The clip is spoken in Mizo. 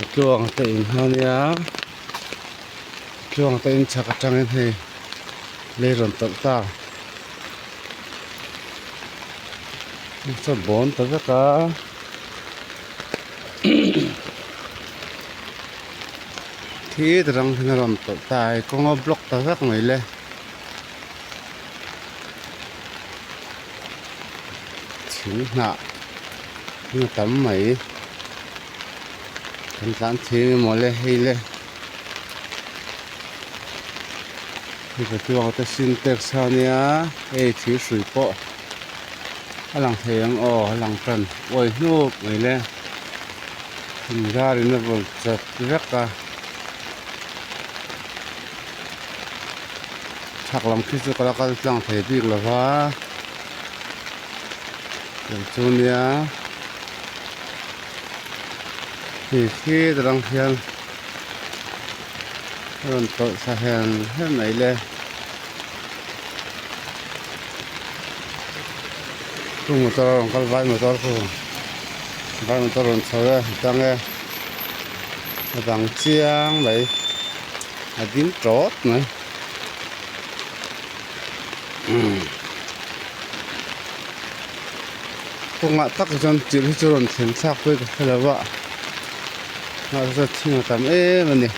Tluang te in hma nia tluang te in chhak atangin hei lei rawn tawlh ta nasa bawn ta vek a thi ta rang hian a rawn tawlh ta a hei kawng a block ta vek mai le. Thing hnah a tam mai kan tlan thing emaw le hei le hei pachuak te sintex kha ania hei thir hrui pawh a lang thei ang aw a lang tan uai hnup mai le inzar in a vawl chat vek a. Chhak lam khi chu ka la kal tlang thei bik lo va tiang chu nia hei khi ta dang hian a rawn tawlh thla hem hem mai le chu motor a rawn kal vai motor chu vai motor a rawn chho e a tang e a dang chiang mai. A ding tawp mai kawngah tak chuan thil hi chu rawn thlen thlak pawh hi ka hre lo a mahse thing a tam em a ni.